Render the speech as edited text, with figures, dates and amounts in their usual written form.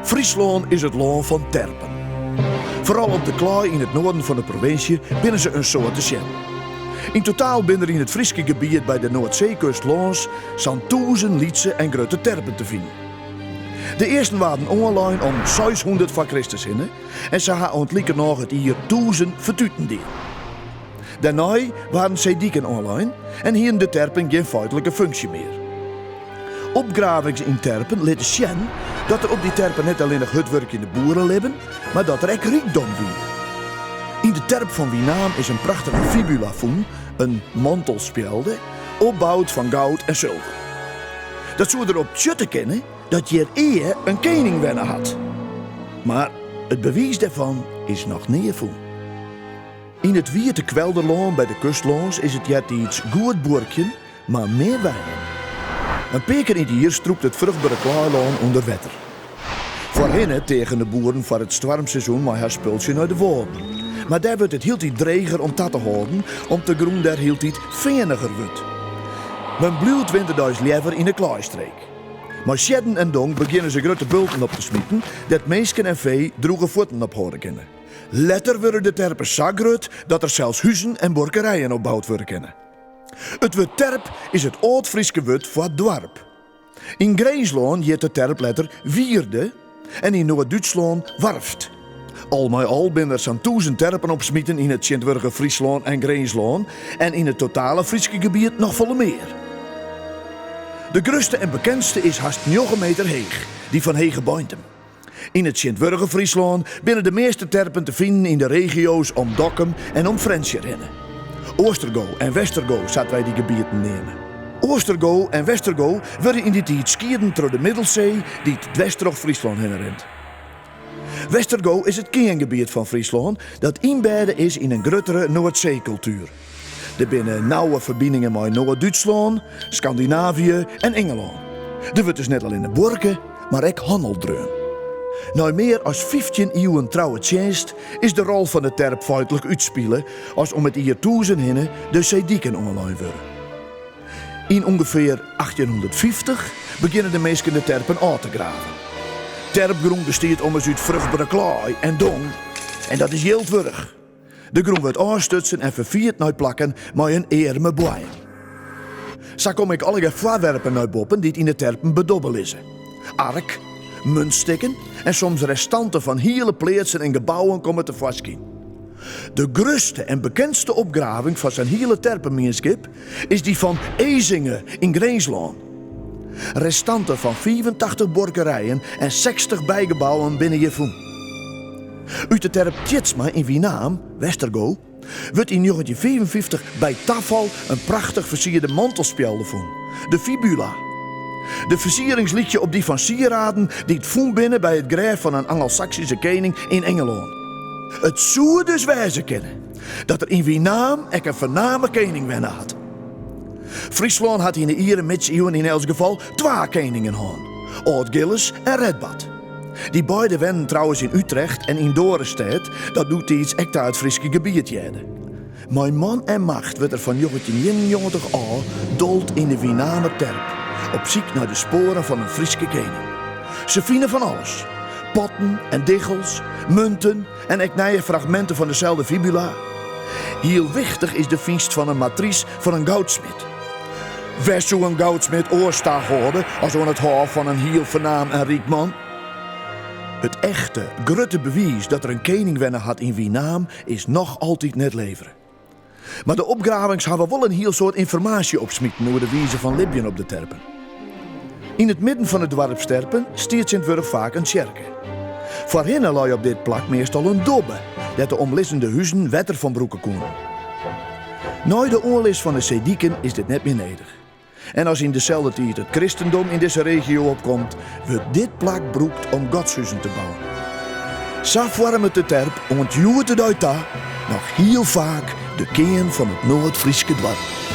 Fryslân is it lân fan terpen. Foaral op de klaai yn it noarden fan de provinsje binne se in soad te sjen. Yn totaal binne der yn it Fryske gebiet by de Noardseekust lâns sa'n 1000 lytse en grutte terpen te finen. De earsten waarden oanlein om 600 foar Kristus hinne en se ha oant likernôch it jier 1000 fertuten dien. Dêrnei waarden seediken oanlein en hienen de terpen gjin feitlike funksje mear. Opgravings yn terpen litte sjen dat der op dy terpen net allinnich hurdwurkjende boeren libben, mar dat der ek rykdom wie. Yn de terp fan Winaam is in prachtige fibula fûn, in mantelspjelde, opboud fan goud en sulver. Dat soe derop tsjutte kinne dat hjir ea in kening wenne hat. Mar it bewiis dêrfan is noch nea fûn. Yn it wiete kwelderlân by de kust lâns is it eartiids goed buorkjen, mar min wenjen. In pear kear yn it jier strûpt it fruchtbere klaailân ûnder wetter. Foarhinne teagen de boeren foar it stoarmseizoen mei har spultsje nei de wâlden. Mar dêr wurdt it hieltyd dreger om ta te hâlden, om't de grûn dêr hieltyd feaniger wurdt. Men bliuwt winterdeis leaver yn 'e klaaistreek. Mei siedden en dong begjinne se grutte bulten op te smiten, dêr't minsken en fee drûge fuotten op hâlde kinne. Letter wurde de terpen sa grut dat der sels huzen en buorkerijen op boud wurde kinne. It wurd terp is it âld-Fryske wurd foar doarp. Yn Grinslân hjit de terp letter wierde en yn Noard-Dútslân warft. Al mei al binne der sa'n 1000 terpen opsmiten yn it tsjintwurdige Fryslân en Grinslân en yn it totale Fryske gebiet noch folle mear. De grutste en bekendste is hast njoggen meter heech, dy fan Hegebeintum. Yn it tsjintwurdige Fryslân binne de measte terpen te finen yn de regio's om Dokkum en om Frjentsjer hinne. Oostergo en Westergo, sa't wy dy gebieten neame. Oostergo en Westergo wurde yn dy tiid skieden troch de Middelsee dy't dwers troch Fryslân hinne rint. Westergo is it kearngebiet fan Fryslân dat ynbêde is yn in gruttere Noardseekultuer. Der binne nauwe ferbiningen mei Noard-Dútslân, Skandinavië en Ingelân. Der wurdt dus net allinne buorke, mar ek hannel dreaun. Nei mear as 15 iuwen trouwe tsjinst is de rol fan de terp feitlik útspile as om it jier 1000 hinne de seediken oanlein wurde. Yn ûngefear 1850 begjinne de minsken de terpen ôf te graven. Terpgrûn bestiet ommers út fruchtbere klaai en dong en dat is jild wurdich. De grûn wurdt ôfstutsen en ferfierd nei plakken mei in earme boaiem. Sa komme ek allegear foarwerpen nei boppen dy't yn de terpen bedobbe lizze. Ark, muntstikken en soms restanten fan hiele pleatsen en gebouwen komme tefoarskyn. De grutste en bekendste opgraving fan sa'n hiele terpenmienskip is dy fan Ezinge yn Grinslân. Restanten fan 85 buorkerijen en 60 bygebouwen binne hjir fûn. Ut de terp Tjitsma yn Winaam, Westergo, wurdt yn 1955 by tafal in prachtich fersierde mantelspjelde fûn, de fibula. De fersierings lykje op dy fan sieraden dy't fûn binne by it grêf fan in Angelsaksyske kening yn Ingelân. It soe dus wêze kinne dat der yn Winaam ek in fername kening wenne hat. Fryslân hat yn de iere midsiuwen yn elts gefal twa keningen hân, Aldgilles en Redbad. Dy beide wennen trouwens yn Utrecht en yn Dorestêd, dat doetiids ek ta it Fryske gebiet hearde. Mei man en macht wurdt der fan 1991 ôf dold yn de Winamer terp, op syk nei de spoaren fan in Fryske kening. Se fine fan alles, potten en diggels, munten en ek nije fragminten fan deselde fibula. Hiel wichtich is de fynst fan in matrys fan in goudsmid. Wêr soe in goudsmid oars tahâlde as oan it hôf fan in hiel fernaam en ryk man? It echte, grutte bewiis dat der in kening wenne hat yn Winaam is noch altyd net levere. Mar de opgravings hawwe wol in hiel soad ynformaasje opsmiten oer de wize fan libjen op de terpen. Yn it midden fan de doarpsterpen stiet tsjintwurdich faak in tsjerke. Foarhinne lei op dit plak meastal in dobbe, dêr't de omlizzende huzen wetter fan brûke koene. Nei de oanlis fan de seediken is dit net mear nedich. En as yn deselde tiid it kristendom yn dizze regio opkomt, wurdt dit plak brûkt om godshuzen te bouwen. Sa foarmet de terp oant hjoed-de-dei ta noch hiel faak de kearn fan it Noard-Fryske doarp.